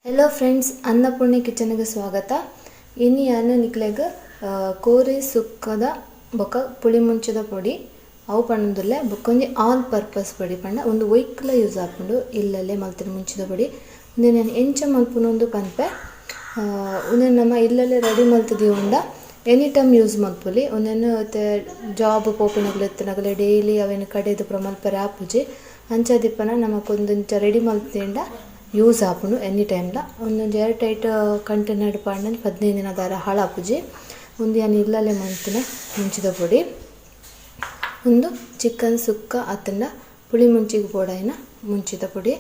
Hello friends, ಅನ್ನಪೂರ್ಣೆ ಕಿಚನ್ಗೆ ಸ್ವಾಗತ. ಇನಿ ಯಾನ್ ನಿಕ್ಲೆಗ್ ಕೋರಿ ಸುಕ್ಕದ ಬೊಕ ಪುಳಿ ಮುಂಚಿದ ಪೊಡಿ ಅವು ಪಂಡೊಂದುಲ್ಲೆ. ಬೊಕೊಂಜಿ ಆಲ್ ಪರ್ಪಸ್ ಪೊಡಿ ಪಂಡ ಉಂದು ಒಯ್ಕ್ಲ ಯೂಸ್ ಆಪುಂಡು. ಇಲ್ಲಲ್ಲೇ ಮಲ್ತಿನ ಮುಂಚಿದ ಪೊಡಿ ಉಂದೆನ್ ಯಾನ್ ಎಂಚ ಮಲ್ಪುನು ಪನ್ಪೆ. ಉಂದೆನ್ ನಮ ಇಲ್ಲಲ್ಲೇ ರೆಡಿ ಮಲ್ತ್ ದೀವೊಂಡ ಎನಿ ಟೈಮ್ ಯೂಸ್ ಮಲ್ಪೊಲಿ. ಉಂದೆನ್ ಇತ್ತೆ ಜಾಬ್ ಪೋಪಿನಕುಲು ಇತ್ತಿನಕುಲು ಡೈಲಿ ಅವೆನ್ ಕಡೆದ್ ಪೂರ ಮಲ್ಪೆರೆ ಆಪುಜಿ. ಅಂಚಾದಿಪ್ಪನ ನಮಕ್ ಉಂದು ಇಂಚ ರೆಡಿ ಮಲ್ತಿಂಡ ಯೂಸ್ ಆಪುಂಡು ಎನಿ ಟೈಮ್ಲ. ಉಂದೊಂಜಿ ಏರ್ ಟೈಟ್ ಕಂಟೈನರ್ ಪಾಡ್ಂಡ 15 ದಿನ ದಾಲ ಹಾಳಾಪುಜಿ. ಉಂದು ಯಾನ್ ಇಲ್ಲಲ್ಲೇ ಮಲ್ತಿನ ಮುಂಚಿದ ಪೊಡಿ. ಉಂದು ಚಿಕನ್ ಸುಕ್ಕ ಅತ್ತಂಡ ಪುಳಿ ಮುಂಚಿಗ್ ಬೋಡಾಯಿನ ಮುಂಚಿದ ಪೊಡಿ.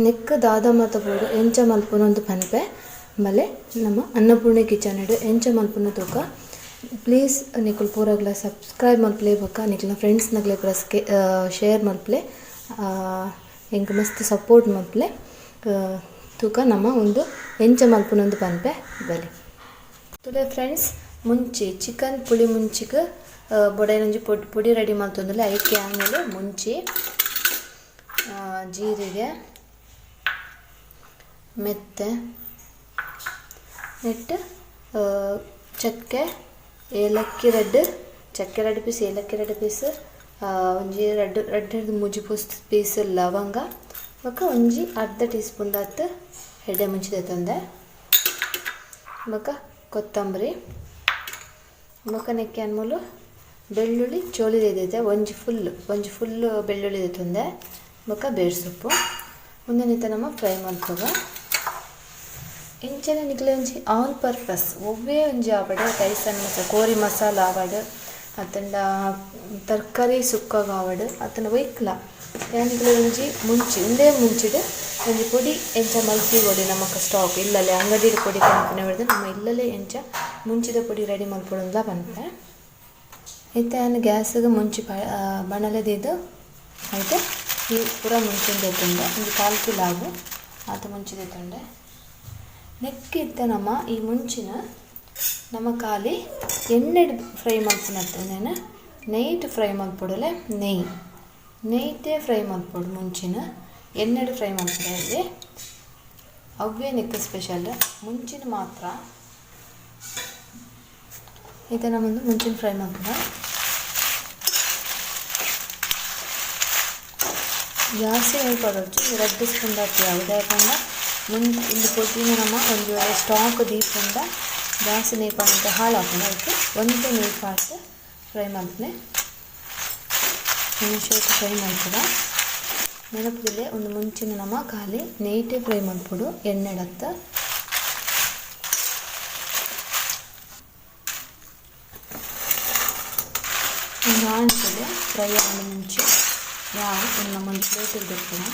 ನೆಕ್ಕ್ ದಾದ ಮಾತ ಬೋಡು ಎಂಚ ಮಲ್ಪುನು ಅಂದ್ ಪನ್ಪೆ. ಬಲೆ ನಮ ಅನ್ನಪೂರ್ಣೆ ಕಿಚನ್ ಡ್ ಎಂಚ ಮಲ್ಪುನು ತೂಕ. ಪ್ಲೀಸ್ ನಿಕುಲು ಪೂರಗ್ಲ ಸಬ್ಸ್ಕ್ರೈಬ್ ಮಲ್ಪುಲೆ ಬೊಕ ನಿಕ್ಲೆನ ಫ್ರೆಂಡ್ಸ್ ನಕ್ಲೆ ಪೂರ ಶೇರ್ ಮಲ್ಪುಲೆ. ಎಂಕ್ ಮಸ್ತ್ ಸಪೋರ್ಟ್ ಮಲ್ಪುಲೆ. ತೂಕ ನಮ ಉಂದು ಎಂಚ ಮಲ್ಪುನು ಅಂದ್ ಪನ್ಪೆ ಬಲೆ. ತೂಲೆ ಫ್ರೆಂಡ್ಸ್, ಮುಂಚಿ ಚಿಕನ್ ಪುಳಿ ಮುಂಚಿಗ್ ಬೋಡಾಯಿನ ಒಂಜಿ ಪೊಡಿ ರೆಡಿ ಮಲ್ತೊಂದುಲ್ಲೆ. ಐಕೆ ಆಮೇಲೆ ಮುಂಚಿ, ಜೀರಿಗೆ, ಮೆತ್ತೆ, ನೆಟ್ ಚಕ್ಕೆ, ಏಲಕ್ಕಿ ರಡ್ಡ್, ಚಕ್ಕೆ ರಡ್ಡ್ ಪೀಸ್, ಏಲಕ್ಕಿ ರಡ್ಡ್ ಪೀಸ್, ಒಂಜಿ ರಡ್ಡ್ ರಡ್ಡ್ ಮೂಜಿ ಪೀಸ್ ಲವಂಗ, ಬೊಕ ಒಂಜಿ ಅರ್ಧ ಟೀ ಸ್ಪೂನ್ ದಾತ್ ಎಡ್ಡೆ ಮುಂಚಿ ದೆತ್ತೊಂದೆ, ಬೊಕ ಕೊತ್ತಂಬರಿ, ಬೊಕ ನೆಕ್ಕೆ ಯಾನ್ ಬೆಳ್ಳುಳ್ಳಿ ಚೋಲಿ ದೆದಿತ್ತೆ ಒಂಜಿ ಫುಲ್ ಬೆಳ್ಳುಳ್ಳಿ ದೆತ್ತೊಂದೆ, ಬೊಕ ಬೇರ್ ಸೊಪ್ಪು. ಉಂದೆನ್ ಇತ್ತೆ ನಮ ಫ್ರೈ ಮಲ್ಪುಗ. ಇಂಚನೆ ನಿಕ್ಲೆ ಒಂಜಿ ಆಲ್ ಪರ್ಪಸ್ ಒವ್ವೇ ಒಂಜಿ ಆವಡ್, ಟೈಸನ್ ಮಸಾಲ ಕೋರಿ ಮಸಾಲ ಆವಡ್, ಅತ್ತಂಡ ತರಕಾರಿ ಸುಕ್ಕಗ್ ಆವಡ್, ಅತ್ತಂಡ ಒಯ್ಕ್ಲ ಯಾನ್ ನಿಕ್ಲೆ ಒಂಜಿ ಮುಂಚಿ ಉಂದೇ ಮುಂಚಿಡ್ ಒಂಜಿ ಪೊಡಿ ಎಂಚ ಮಲ್ತಿವೊಲಿ. ನಮಕ್ ಸ್ಟಾಕ್ ಇಲ್ಲಲೆ ಅಂಗಡಿಡ್ ಪೊಡಿ ಕೊನೊಪುನ ಬದಲು ನಮ ಇಲ್ಲಲೆ ಎಂಚ ಮುಂಚಿದ ಪೊಡಿ ರೆಡಿ ಮಲ್ಪೊಡುಂದ್ಲ ಪನ್ಪೆ. ಇತ್ತೆ ಯಾನ್ ಗ್ಯಾಸ್ಗ್ ಮುಂಚಿ ಬಣಲೆ ದೀದ್ ಐಟ್ ಈ ಪೂರ ಮುಂಚಿನ್ ದೆತ್ತೊಂಡೆ. ಒಂಜಿ ಕಾಲ್ ಕಿಲೋ ಆವು ಆತ್ ಮುಂಚಿ ದೆತ್ತೊಂಡೆ. ನೆಕ್ಕ್ ಇತ್ತೆ ನಮ ಈ ಮುಂಚಿನ ನಮ ಖಾಲಿ ಎಣ್ಣೆಡ್ ಫ್ರೈ ಮಲ್ಪುನತ್ತ್, ಉಂದೆನ್ ನೆಯ್ಟ್ ಫ್ರೈ ಮಲ್ಪೊಡುಲೆ. ನೆಯ್ ನೆಯ್ಟೇ ಫ್ರೈ ಮಲ್ಪೊಡು. ಮುಂಚಿನ ಎಣ್ಣೆಡ್ ಫ್ರೈ ಮಲ್ಪೊಡು. ಅವ್ವೇ ನೆಕ್ಕ್ ಸ್ಪೆಷಲ್ ಮುಂಚಿನ ಮಾತ್ರ. ಇತ್ತೆ ನಮ ಮುಂಚಿನ ಫ್ರೈ ಮಲ್ಪುಗ. ಜಾಸ್ತಿ ನೆಯ್ ಪಾಡೊಡ್ಚಿ, ರಡ್ಡ್ ಸ್ಪೂನ್ ದಾತ್ ಯಾವು. ದಾಯೆ ಪಂಡ ಉಂದು ಪೊಡಿನ್ ನಮ ಒಂಜಿ ವೇಳೆ ಸ್ಟಾಕ್ ದೀಪುಂಡ ಜಾಸ್ತಿ ನೆಯ್ ಪಾಡ್ಂಡ ಹಾಳಾಪುಂಡು. ಐಕ್ ಒಂತೆ ನೆಯ್ ಪಾಡ್ದ್ ಫ್ರೈ ಮಲ್ಪುನೆ. ಒಂಜಿ ಫ್ರೈ ಮಲ್ಪುಗ. ನೆನಪುದಿಲೆ, ಉಂದು ಮುಂಚಿನ ನಮ ಖಾಲಿ ನೆಯ್ಟೇ ಫ್ರೈ ಮಲ್ಪೊಡು, ಎಣ್ಣೆಡ್ ಅತ್ತ್. ಉಂದು ಆಂಡ್ ಫ್ರೈ ಆಂಡ್ ಮುಂಚಿ ಯಾವು. ಉಂದು ನಮ ಒಂಜಿ ಪ್ಲೇಟಿಗ್ ದೆಪ್ಪುನ.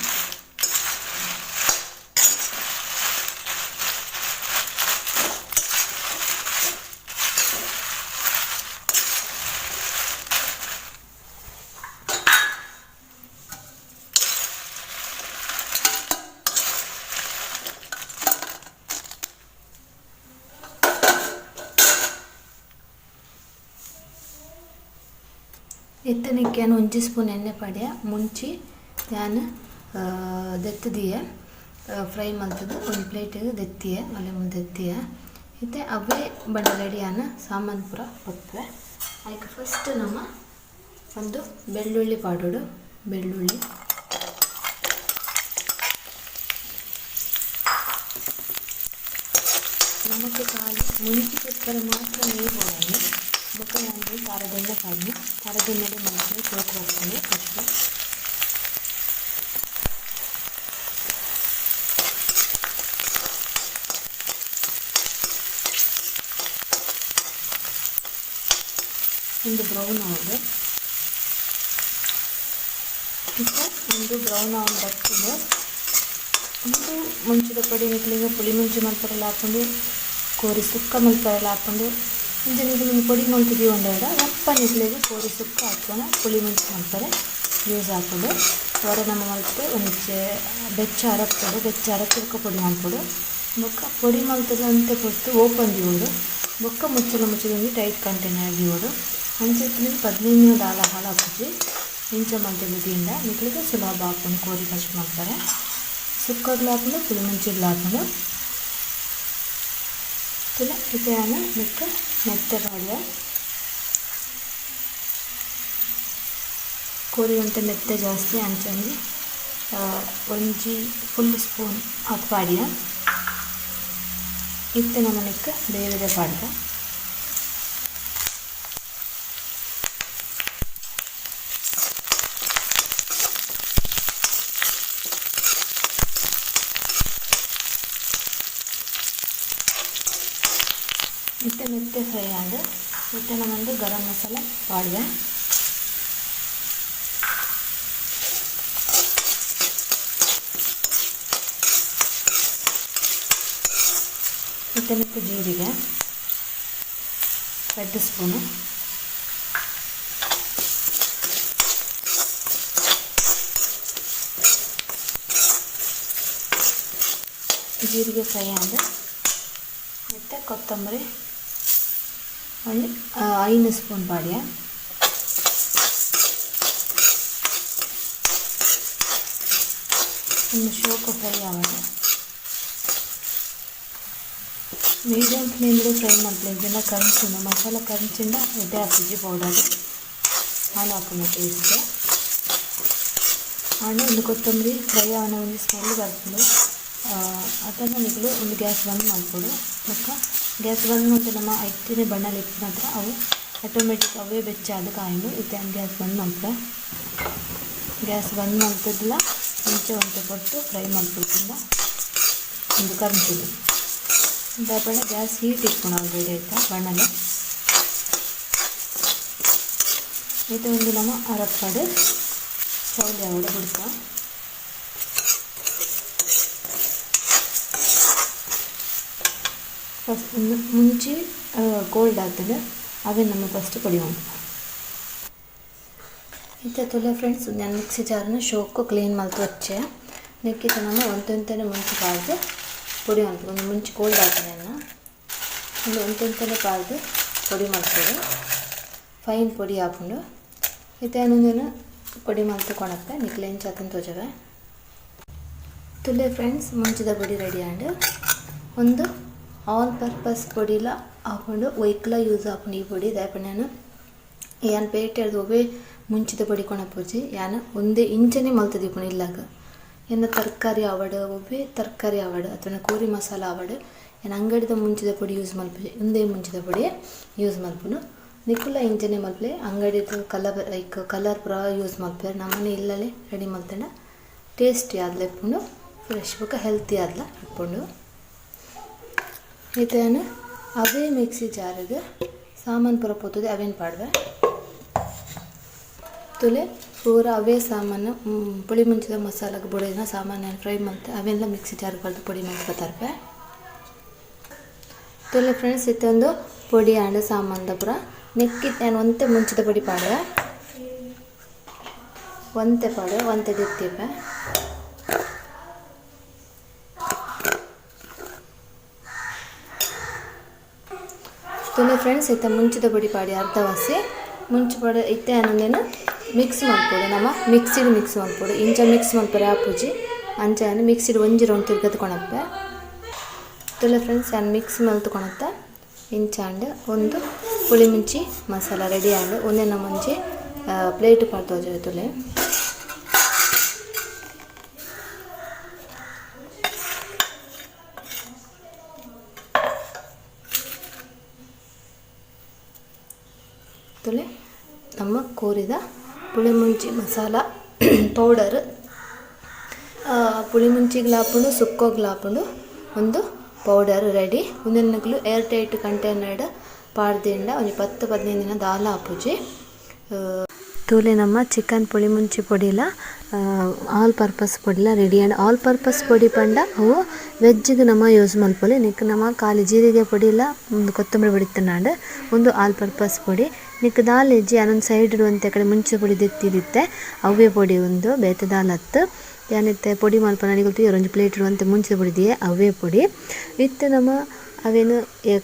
ಇತ್ತೆ ನೆಕ್ಕ್ ಯಾನ್ ಒಂಜಿ ಸ್ಪೂನ್ ಎಣ್ಣೆ ಪಾಡ್ಯ. ಮುಂಚಿ ಯಾನ್ ದೆತ್ತ್ ದೀಯೆ, ಫ್ರೈ ಮಲ್ತುದು ಒಂಜಿ ಪ್ಲೇಟ್ ದೆತ್ತಿಯೆ, ಒಲೆ ಮೂಲು ದೆತ್ತಿಯೆ. ಇತ್ತೆ ಅವ್ವೇ ಬಂಡಲೆಡ್ ಯಾನ್ ಸಾಮಾನ್ ಪೂರ ಪೊತ್ಪುವೆ. ಐಕ್ ಫಸ್ಟ್ ನಮ ಒಂದು ಬೆಳ್ಳುಳ್ಳಿ ಪಾಡೊಡು. ಬೆಳ್ಳುಳ್ಳಿ ನಮಕ್ ಖಾಲಿ ಮುಂಚಿ ಪೊತ್ಪರೆ ಮಾತ್ರ ನೆಯ್ ಬೋಡಾಯಿನಿ. ಬೊಕ ಯಾನ್ ತಾರದೆಣ್ಣೆ ಪಾಡ್ನೆ. ತಾರದೆಣ್ಣೆಡ್ ಮಲ್ಪುನೆ ಸೋಕು ಬರ್ಪುಂಡು ಫಸ್ಟ್. ಉಂದು ಬ್ರೌನ್ ಆವೊಡು. ಇತ್ತೆ ಉಂದು ಬ್ರೌನ್ ಆವೊಂದು ಬತ್ತುಂಡು. ಉಂದು ಮುಂಚಿದ ಪೊಡಿ ನಿಕ್ಲೆಗ್ ಪುಳಿ ಮುಂಚಿ ಮಲ್ಪರೆಲ ಆಪುಂಡು, ಕೋರಿ ಸುಕ್ಕ ಮಲ್ಪರೆಲ ಆಪುಂಡು. ಇಂಚ ನಿಕುಲು ಉಂದು ಪೊಡಿ ಮಲ್ತ್ ದೀವೊಂಡೆಡ ಒಪ್ಪ ನಿಕ್ಲೆಗ್ ಕೋರಿ ಸುಕ್ಕ ಅತ್ವನ ಪುಳಿ ಮುಂಚಿ ಮಲ್ಪರೆ ಯೂಸ್ ಆಪುಂಡು. ಒರ ನಮ ಮಲ್ತ್ ಒಂಜಿ ಬೆಚ್ಚ ಅರಪೊಡು, ಬೆಚ್ಚ ಅರತ್ ಬೊಕ್ಕ ಪೊಡಿ ಮಲ್ಪೊಡು. ಬೊಕ್ಕ ಪೊಡಿ ಮಲ್ತುದು ಒಂತೆ ಪೊರ್ತು ಓಪನ್ ದೀವೊಡು. ಬೊಕ್ಕ ಮುಚ್ಚಳ ಮುಚ್ಚಿದ್ ಒಂಜಿ ಟೈಟ್ ಕಂಟೈನರ್ ದೀವೊಡು. ಅಂಚ ಇತ್ತ್ಂಡ 15 ದಿನ ದಾಲ ಹಾಳಾಪುಜಿ. ಇಂಚ ಮಲ್ತುದು ದೀಂಡ ನಿಕ್ಲೆಗ್ ಸುಲಭ ಆಪುಂಡು ಕೋರಿ ಕಜಿಪು ಮಲ್ಪರೆ. ಸುಕ್ಕಗ್ಲ ಆಪುಂಡು ಪುಳಿ ಮುಂಚಿಗ್ಲ ಆಪುಂಡು. ತುಲ ಇತ್ತೆ ಯಾನ್ ನೆಕ್ಕ್ ಮೆತ್ತೆ ಪಾಡುವೆ. ಕೋರಿ ಒಂತೆ ಮೆತ್ತೆ ಜಾಸ್ತಿ ಅಂಚನೆ ಒಂಜಿ ಫುಲ್ ಸ್ಪೂನ್ ಆತ್ ಪಾಡಿಯ. ಇತ್ತೆ ನಮ ನೆಕ್ಕ್ ಬೇವಿದ ಪಾಡ್ದ. ಇತ್ತೆ ಮೆತ್ತೆ ಫ್ರೈ ಆಂಡ್. ಇತ್ತೆ ನಮೊಂದು ಗರಂ ಮಸಾಲ ಪಾಡುವೆ. ಇತ್ತೆ ಮೆತ್ತೆ ಜೀರಿಗೆ 2 ಸ್ಪೂನು. ಜೀರಿಗೆ ಫ್ರೈ ಆಂಡ್. ಇತ್ತೆ ಕೊತ್ತಂಬರಿ ಒಂಜಿ 5 ಸ್ಪೂನ್ ಪಾಡ್ಯ. ಒಂದು ಶೋಕು ಫ್ರೈ ಆವಡ್. ಮೀಡಿಯಂ ಫ್ಲೇಮ್ ಫ್ರೈ ಮಲ್ಪುಲೆ ಇಜ್ಜಿಂಡ ಕರ್ಂಚುಂಡು ಮಸಾಲ ಕರ್ಂಚಿಂಡ ಎಡ್ಡೆ ಆಪುಜಿ ಪೌಡರ್ ಹಾಲು ಹಾಕುನ ಟೇಸ್ಟ್. ಆಂಡ ಒಂದು ಕೊತ್ತಂಬರಿ ಫ್ರೈ ಆವನ ಒಂಜಿ ಸ್ಮೆಲ್ ಬರ್ಪುಂಡು. ಅತನ ನಿಕುಲು ಒಂದು ಗ್ಯಾಸ್ ಬಂದ್ ಮಲ್ಪೊಡು. ಬೊಕ್ಕ ಗ್ಯಾಸ್ ಬಂದ್ ಮಲ್ತ್ ನಮ ಐತಿನೆ ಬಣ್ಣಲ್ ಇಪ್ಪುನತ್ರ ಅವು ಆಟೋಮೆಟಿಕ್ ಅವೇ ಬೆಚ್ಚ ಆದ್ ಕಾಯುಂಡು. ಇತ್ತೆ ಯಾನ್ ಗ್ಯಾಸ್ ಬಂದ್ ಮಲ್ಪುವೆ. ಗ್ಯಾಸ್ ಬಂದ್ ಮಲ್ತುದ್ಲ ಇಂಚ ಒಂತೆ ಪೊರ್ತು ಫ್ರೈ ಮಲ್ಪುಂಡ ಉಂದು ಕರ್ಂಚುಂಡು. ದಾಪಂಡ ಗ್ಯಾಸ್ ಹೀಟ್ ಇಪ್ಪುಂಡು ಆಲ್ರೆಡಿ ಐತ ಬಣ್ಣಲ್. ಇತ್ತೆ ಉಂದು ನಮ ಅರಪ್ಪಡು ಚೌಲಿ ಆವಡ್ ಬುಡ್ಕ. ಫಸ್ಟ್ ಮುಂಚಿ ಕೋಲ್ಡ್ ಆತುಂಡು ಅವೆನ್ ನಮ ಫಸ್ಟ್ ಪೊಡಿ ಮಲ್ಪುವ. ಇತ್ತೆ ತೂಲೆ ಫ್ರೆಂಡ್ಸ್ ಯಾನ್ ಮಿಕ್ಸಿ ಜಾರ್ನ್ ಶೋಕು ಕ್ಲೀನ್ ಮಲ್ತ್ ವಚ್ಚೆ. ನೆಕ್ಕಿತ್ತ ನಮ ಒಂತೆ ಒಂತೆನೆ ಮುಂಚಿ ಪಾಡ್ದ್ ಪೊಡಿ ಮಲ್ಪುವ. ಒಂದು ಮುಂಚಿ ಕೋಲ್ಡ್ ಆತುಂಡು ಉಂದು ಒಂತೆ ಒಂತೆನೆ ಪಾಡ್ದ್ ಪೊಡಿ ಮಲ್ಪೊಡು. ಫೈನ್ ಪೊಡಿ ಆಪುಂಡು. ಇತ್ತೆ ಯಾನ್ ಉಂದೆನ್ ಪೊಡಿ ಮಲ್ತ್ ಕೊನಪ್ಪೆ ನಿಕ್ಲೆ ಎಂಚ ಆತುಂಡು ತೋಜವೆ. ತೂಲೆ ಫ್ರೆಂಡ್ಸ್ ಮುಂಚಿದ ಪೊಡಿ ರೆಡಿ ಆಂಡ್. ಒಂದು ಆಲ್ ಪರ್ಪಸ್ ಪೊಡಿಲ ಆಪುಂಡು, ಒಯ್ಕ್ಲ ಯೂಸ್ ಆಪುಂಡು ಈ ಪೊಡಿ. ದಾಯೆ ಪಂಡ ಯಾನ್ ಯಾನ್ ಪೇಟೆರ್ದ್ ಒವ್ವೇ ಮುಂಚಿದ ಪೊಡಿ ಕೊನಪುಜಿ. ಯಾನ್ ಒಂದೇ ಇಂಚನೆ ಮಲ್ತ್ ದೀಪುನು ಇಲ್ಲಗ್. ಎನ್ನ ತರಕಾರಿ ಆವಡ್ ಒವ್ವೇ ತರಕಾರಿ ಆವಡ್ ಅತ್ತ್ಂಡ ಕೋರಿ ಮಸಾಲ ಆವಡ್ ಯಾನ್ ಅಂಗಡಿದ ಮುಂಚಿದ ಪೊಡಿ ಯೂಸ್ ಮಲ್ಪುಜಿ. ಉಂದೇ ಮುಂಚಿದ ಪೊಡಿ ಯೂಸ್ ಮಲ್ಪುನು. ನಿಕುಲ ಇಂಚನೆ ಮಲ್ಪುಲೆ. ಅಂಗಡಿದ ಕಲರ್ ಐಕ್ ಕಲರ್ ಪೂರ ಯೂಸ್ ಮಲ್ಪುವೆರ್. ನಮನೆ ಇಲ್ಲಲೆ ರೆಡಿ ಮಲ್ತ್ಂಡ ಟೇಸ್ಟಿ ಆದ್ಲ ಇಪ್ಪುಂಡು, ಫ್ರೆಶ್ ಬೊಕ ಹೆಲ್ತಿ ಆದ್ಲ ಇಪ್ಪುಂಡು. ಇತ್ತೆ ಯಾನ್ ಅವೇ ಮಿಕ್ಸಿ ಜಾರ್ಗ್ ಸಾಮಾನ್ ಪೂರ ಪೊತ್ತುದು ಅವೆನ್ ಪಾಡುವೆ. ತೂಲೆ ಪೂರ ಅವೇ ಸಾಮಾನು ಪುಳಿ ಮುಂಚಿದ ಮಸಾಲಗ್ ಬೋಡಾಯಿನ ಸಾಮಾನ್ ಯಾನ್ ಫ್ರೈ ಮಲ್ತ್ ಅವೆನ್ಲ ಮಿಕ್ಸಿ ಜಾರ್ಗ್ ಪಾಡ್ದ್ ಪೊಡಿ ಮಲ್ತ್ ಬತ್ತರ್ಪೆ. ತೂಲೆ ಫ್ರೆಂಡ್ಸ್ ಇತ್ತೆ ಒಂದು ಪೊಡಿ ಆಂಡ್ ಸಾಮಾನ್ದ ಪೂರ. ನೆಕ್ಕ್ ಇತ್ತೆ ಯಾನ್ ಒಂತೆ ಮುಂಚಿದ ಪೊಡಿ ಪಾಡುವೆ. ಒಂತೆ ಪಾಡುವೆ ಒಂತೆ ದೆತ್ತಿಪೆ. ತೂಲೆ ಫ್ರೆಂಡ್ಸ್ ಇತ್ತೆ ಮುಂಚಿದ ಪೊಡಿ ಪಾಡಿ ಅರ್ಧ ವಾಸಿ ಮುಂಚಿ ಪಾಡಿ ಇತ್ತೆ ಯಾನ್ ಉಂದೆನ್ ಮಿಕ್ಸ್ ಮಲ್ಪೊಡು. ನಮ ಮಿಕ್ಸಿಡ್ ಮಿಕ್ಸ್ ಮಲ್ಪೊಡು. ಇಂಚ ಮಿಕ್ಸ್ ಮಲ್ಪೆರೆ ಆಪುಜಿ. ಅಂಚ ಯಾನ್ ಮಿಕ್ಸಿಡ್ ಒಂಜಿ ರೌಂಡ್ ತಿರ್ಗದ್ ಕೊನಪ್ಪೆ. ತೂಲೆ ಫ್ರೆಂಡ್ಸ್ ಯಾನ್ ಮಿಕ್ಸ್ ಮಲ್ತ್ ಕೊನತ್ತ ಇಂಚಾಂಡ್ ಒಂದು ಪುಳಿ ಮುಂಚಿ ಮಸಾಲ ರೆಡಿ ಆಂಡ್. ಉಂದೆನ್ ನಮ ಒಂಜಿ ಪ್ಲೇಟ್ ಪಾಡ್ದ್ ತೋಜಾವೆ ತೂಲೆ. ತೂಲೆ ನಮ್ಮ ಕೋರಿದ ಪುಳಿ ಮುಂಚಿ ಮಸಾಲ ಪೌಡರ್ ಪುಳಿ ಮುಂಚಿಗ್ಲ ಆಪುಂಡು ಸುಕ್ಕೊಗ್ಲ ಆಪುಂಡು ಒಂದು ಪೌಡರ್ ರೆಡಿ. ಉಂದೆನ್ ನಿಕುಲು ಏರ್ ಟೈಟ್ ಕಂಟೈನರ್ಡ್ ಪಾಡ್ದಿಂಡ ಒಂಜಿ 10-15 ದಿನ ದಾಲ ಆಪುಜಿ. ತೂಲೆ ನಮ್ಮ ಚಿಕನ್ ಪುಳಿ ಮುಂಚಿ ಪೊಡಿಲ ಆಲ್ ಪರ್ಪಸ್ ಪೊಡಿಲ ರೆಡಿ ಆಂಡ್. ಆಲ್ ಪರ್ಪಸ್ ಪೊಡಿ ಪಂಡ ಅವು ವೆಜ್ಗ್ ನಮ ಯೂಸ್ ಮಲ್ಪೊಲಿ. ನೆಕ್ಕ್ ನಮ ಖಾಲಿ ಜೀರಿಗೆ ಪೊಡಿಲ ಉಂದು ಕೊತ್ತಂಬರಿ ಪೊಡಿ ಇತ್ತ್ಂಡ ಉಂದು ಆಲ್ ಪರ್ಪಸ್ ಪೊಡಿ. ನೆಕ್ಕ್ ದಾಲ ಇಜ್ಜಿ ಯಾನೊಂಜಿ ಸೈಡ್ ಡ್ ಒಂತೆ ಕಡೆ ಮುಂಚಿ ಪೊಡಿ ದೆತ್ತಿದಿತ್ತೆ ಅವ್ವೇ ಪೊಡಿ ಉಂದು ಬೇತೆ ದಾಲ ಅತ್ತ್. ಯಾನ್ ಇತ್ತೆ ಪೊಡಿ ಮಲ್ಪುನ ನಿಕುಲು ತೂಯರ್ ಒಂಜಿ ಪ್ಲೇಟ್ ಡ್ ಒಂತೆ ಮುಂಚಿದ ಪೊಡಿ ದೀಯೆ ಅವ್ವೇ ಪೊಡಿ. ಇತ್ತೆ ನಮ ಅವೆನ್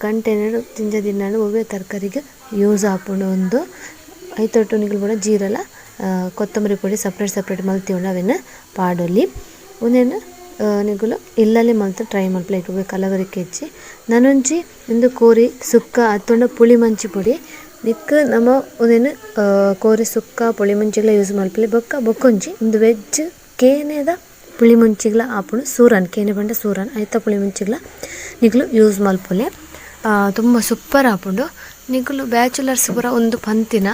ಕಂಟೈನರ್ ದಿಂಜ ದಿನಡ್ ಒವ್ವೇ ತರಕಾರಿಗ್ ಯೂಸ್ ಆಪುಂಡು ಉಂದು. ಐತೊಟ್ಟು ನಿಕುಲು ಪೂರ ಜೀರಲ ಕೊತ್ತಂಬರಿ ಪೊಡಿ ಸಪ್ರೇಟ್ ಸಪ್ರೇಟ್ ಮಲ್ತಿವೊಂಡ ಅವೆನ್ ಪಾಡೊಲಿ. ಉಂದೆನ್ ನಿಕುಲು ಇಲ್ಲಲೆ ಮಲ್ತ್ ಟ್ರೈ ಮನ್ಪುಲೆ ಐಕ್ ಒವ್ವೆ ಕಲಬೆರಕೆ ಇಜ್ಜಿ ನನೊಂಜಿ ಉಂದು ಕೋರಿ ಸುಕ್ಕ ಅತ್ತ್ಂಡ ಪುಳಿಮುಂಚಿ ಪೊಡಿ ನೆಕ್ಕ್ ನಮ ಉಂದೆನ್ ಕೋರಿ ಸುಕ್ಕ ಪುಳಿಮುಂಚಿಗ್ಲ ಯೂಸ್ ಮನ್ಪೊಲಿ ಬೊಕ ಬೊಕೊಂಜಿ ಉಂದು ವೆಜ್ಜ್ ಕೇನೆದ ಪುಳಿಮುಂಚಿಗ್ಲ ಆಪುಂಡು ಸೂರನ್ ಕೇನೆ ಪಂಡ ಸೂರನ್ ಐತ ಪುಳಿಮುಂಚಿಗ್ಲ ನಿಕುಲು ಯೂಸ್ ಮನ್ಪೊಲಿ ತುಂಬಾ ಸೂಪರ್ ಆಪುಂಡು ನಿಕುಲು ಬ್ಯಾಚುಲರ್ಸ್ ಪೂರ ಉಂದು ಪಂತಿನ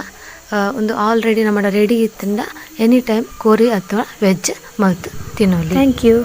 ಉಂದು ಆಲ್ರೆಡಿ ನಮಡ ರೆಡಿ ಇತ್ತ್ಂಡ ಎನಿ ಟೈಮ್ ಕೋರಿ ಅತ್ತ್ ವೆಜ್ಜ್ ಮಲ್ತ್ ತಿನೊಲಿ. Thank you.